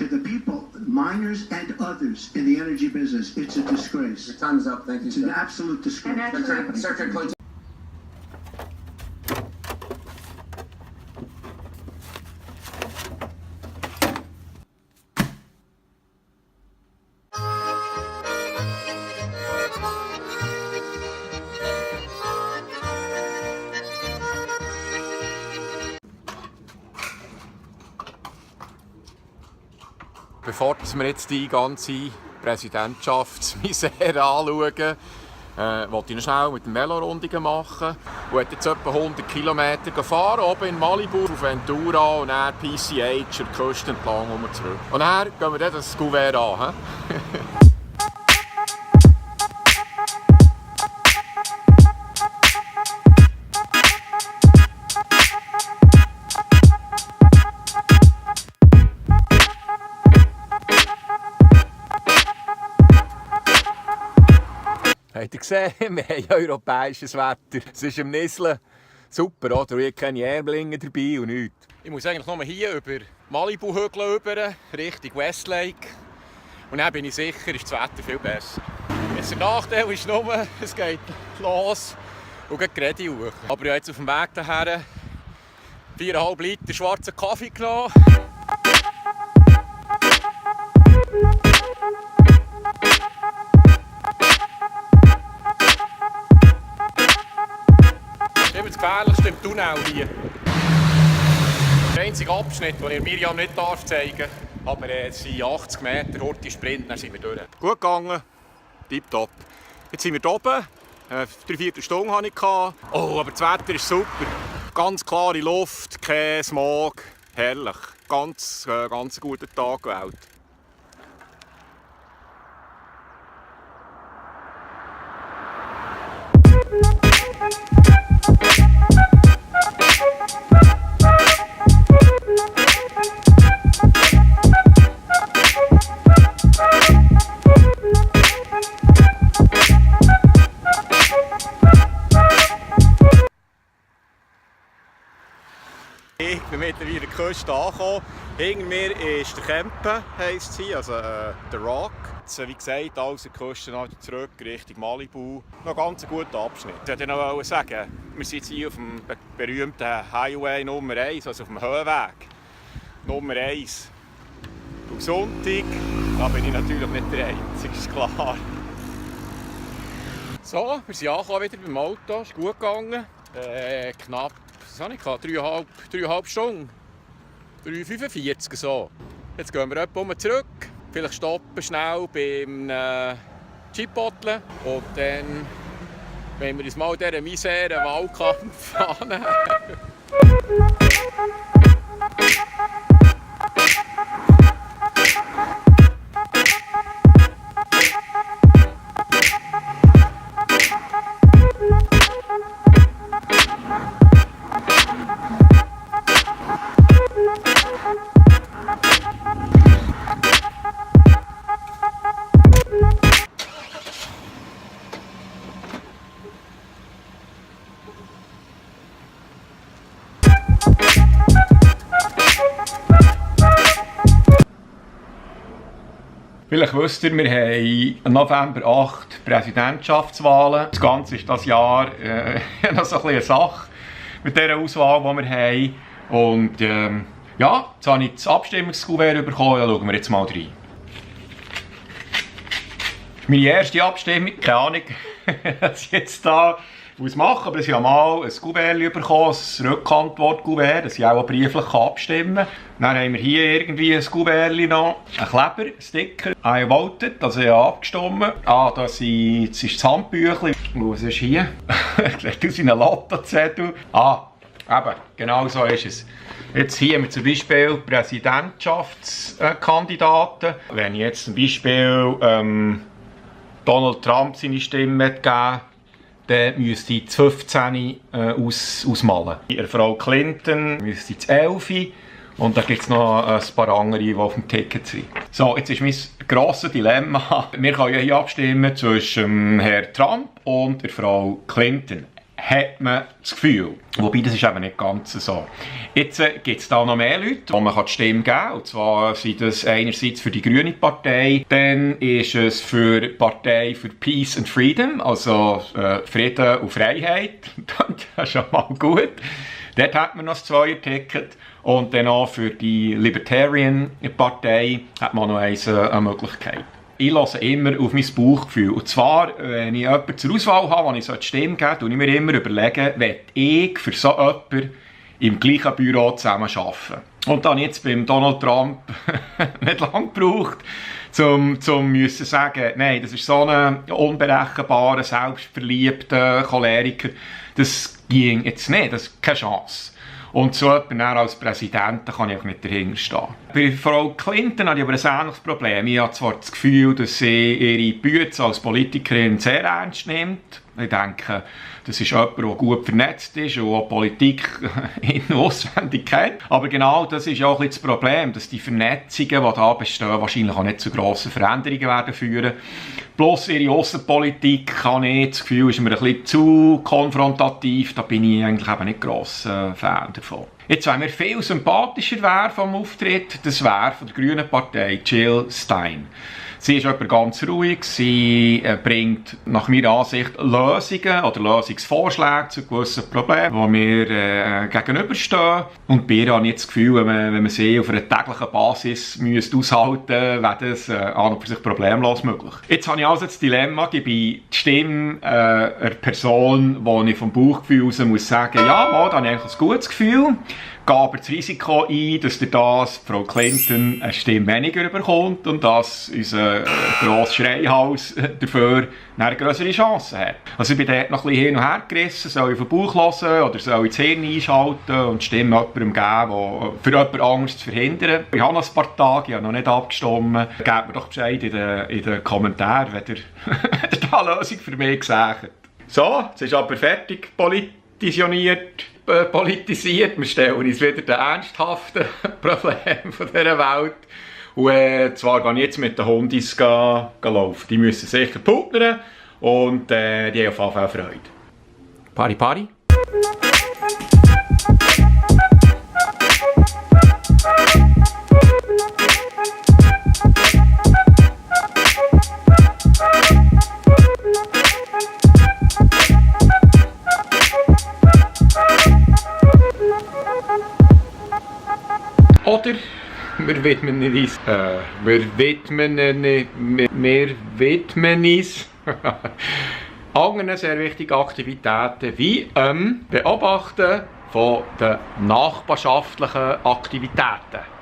to the people, miners and others in the energy business. It's a disgrace. Your time is up. Thank you, It's an absolute disgrace. Secretary Clinton. Bevor wir jetzt die ganze Präsidentschaftsmisere anschauen, wollte ich noch schnell mit dem Velorundigen machen. Ich wollte jetzt etwa 100 Kilometer fahren, oben in Malibu, auf Ventura und dann PCH, der Küste entlang und zurück. Und dann gehen wir dann das Kuvert an. Habt ihr gesehen? Wir haben europäisches Wetter. Es ist am Nisseln. Super, oder? Ich habe keine Airlinge dabei und nichts. Ich muss eigentlich nur hier über Malibu-Hügel rüber, Richtung Westlake. Und dann bin ich sicher, ist das Wetter viel besser. Der Nachteil ist nur, es geht los und geht gerade hoch. Aber ich habe jetzt auf dem Weg daher 4,5 Liter schwarzen Kaffee genommen. Das gefährlichste im Tunnel hier. Der einzige Abschnitt, den ich Miriam nicht zeigen darf, aber es sind 80 Meter, Horti Sprint, dann sind wir durch. Gut gegangen, tipptopp. Jetzt sind wir hier oben, 3/4 Stunde hatte ich. Oh, aber das Wetter ist super. Ganz klare Luft, kein Smog, herrlich. Ganz guter Tag gewählt. Ich bin mittlerweile an der Küste angekommen. Hinter mir ist der Kempen, heisst sie, also der Rock. Jetzt, wie gesagt, alles an der Küste zurück Richtung Malibu. Noch ein ganz guter Abschnitt. Ich wollte noch sagen, wir sind jetzt hier auf dem berühmten Highway Nummer 1, also auf dem Höhenweg Nummer 1. Am Sonntag, da bin ich natürlich nicht der Einzige, ist klar. So, wir sind angekommen wieder beim Auto, ist gut gegangen. Knapp, was habe ich gehabt? 3,5 Stunden. 3,45 so. Jetzt gehen wir etwa zurück. Vielleicht stoppen schnell beim Chipotle. Und dann wollen wir uns mal dieser Misere Wahlkampf annehmen. Vielleicht wisst ihr, wir haben am November 8 Präsidentschaftswahlen. Das Ganze ist dieses Jahr noch so eine Sache mit dieser Auswahl, die wir haben. Und ja, jetzt habe ich das Abstimmungskuvert bekommen, da schauen wir jetzt mal rein. Meine erste Abstimmung, keine Ahnung, was ich jetzt da machen, aber ich habe mal ein Kuvert bekommen, ein Rückantwortkuvert, dass ich auch brieflich abstimmen kann. Dann haben wir hier irgendwie ein Kuvert noch, ein Kleber, ein Sticker. I voted, also ich habe abgestimmt. Das ist das Handbüchlein. Was ist hier? Sieht aus wie ein Lottozettel. Eben, genau so ist es. Jetzt hier haben wir zum Beispiel Präsidentschaftskandidaten. Wenn ich jetzt zum Beispiel Donald Trump seine Stimme geben, dann müsste ich das 15 ausmalen. Frau Clinton müsste das 11 und dann gibt es noch ein paar andere, die auf dem Ticket sind. So, jetzt ist mein grosses Dilemma. Wir können ja hier abstimmen zwischen Herrn Trump und der Frau Clinton. hat man das Gefühl. Wobei, das ist eben nicht ganz so. Jetzt gibt es da noch mehr Leute, wo man die Stimme geben kann. Und zwar sind das einerseits für die Grüne Partei, dann ist es für die Partei für Peace and Freedom, also Frieden und Freiheit. Das ist schon mal gut. Dort hat man noch das Zweier-Ticket. Und dann auch für die Libertarian Partei hat man noch eine Möglichkeit. Ich höre immer auf mein Bauchgefühl. Und zwar, wenn ich jemanden zur Auswahl habe, den ich die Stimme gebe, tue ich mir immer überlegen, will ich für so jemanden im gleichen Büro zusammen arbeiten. Und dann jetzt beim Donald Trump nicht lange gebraucht, um zu sagen, nein, das ist so ein unberechenbarer, selbstverliebter Choleriker. Das ging jetzt nicht, das ist keine Chance. Und so jemand als Präsident kann ich auch nicht dahinter stehen. Bei Frau Clinton habe ich aber ein ähnliches Problem. Ich habe zwar das Gefühl, dass sie ihre Bücher als Politikerin sehr ernst nimmt. Ich denke, das ist jemand, der gut vernetzt ist und auch Politik in- und auswendig kennt. Aber genau das ist auch ein bisschen das Problem, dass die Vernetzungen, die da bestehen, wahrscheinlich auch nicht zu grossen Veränderungen werden führen. Bloß ihre Aussenpolitik, habe ich das Gefühl, ist mir ein bisschen zu konfrontativ. Da bin ich eigentlich eben nicht grosser Fan davon. Jetzt, wenn mir viel sympathischer wäre vom Auftritt, das wäre von der Grünen Partei Jill Stein. Sie ist jemand ganz ruhig, sie bringt nach meiner Ansicht Lösungen oder Lösungsvorschläge zu gewissen Problemen, die mir gegenüberstehen. Und bei ihr habe ich das Gefühl, wenn man sie auf einer täglichen Basis aushalten müsste, wäre das an und für sich problemlos möglich. Jetzt habe ich also das Dilemma, gebe ich die Stimme einer Person, die ich vom Bauchgefühl aus muss sagen, ja, da habe ich eigentlich ein gutes Gefühl. Gehe aber das Risiko ein, dass Frau Clinton eine Stimme weniger bekommt und dass unser grosser Schreihals dafür eine größere Chance hat. Also ich bin dort noch ein bisschen hin und her gerissen, soll ich auf den Bauch hören oder soll ich das Hirn einschalten und die Stimme jemandem geben, für jemand anderes zu verhindern. Ich habe noch ein paar Tage, ich habe noch nicht abgestimmt. Gebt mir doch Bescheid in den Kommentaren, wenn ihr da eine Lösung für mich gesagt. So, jetzt ist aber fertig politisiert. Wir stellen uns wieder den ernsthaften Problemen dieser Welt. Und zwar gehe ich jetzt mit den Hundis laufen. Die müssen sicher putnern und die haben auf jeden Fall Freude. Pari Pari. Oder wir widmen uns anderen sehr wichtigen Aktivitäten wie Beobachten von den nachbarschaftlichen Aktivitäten.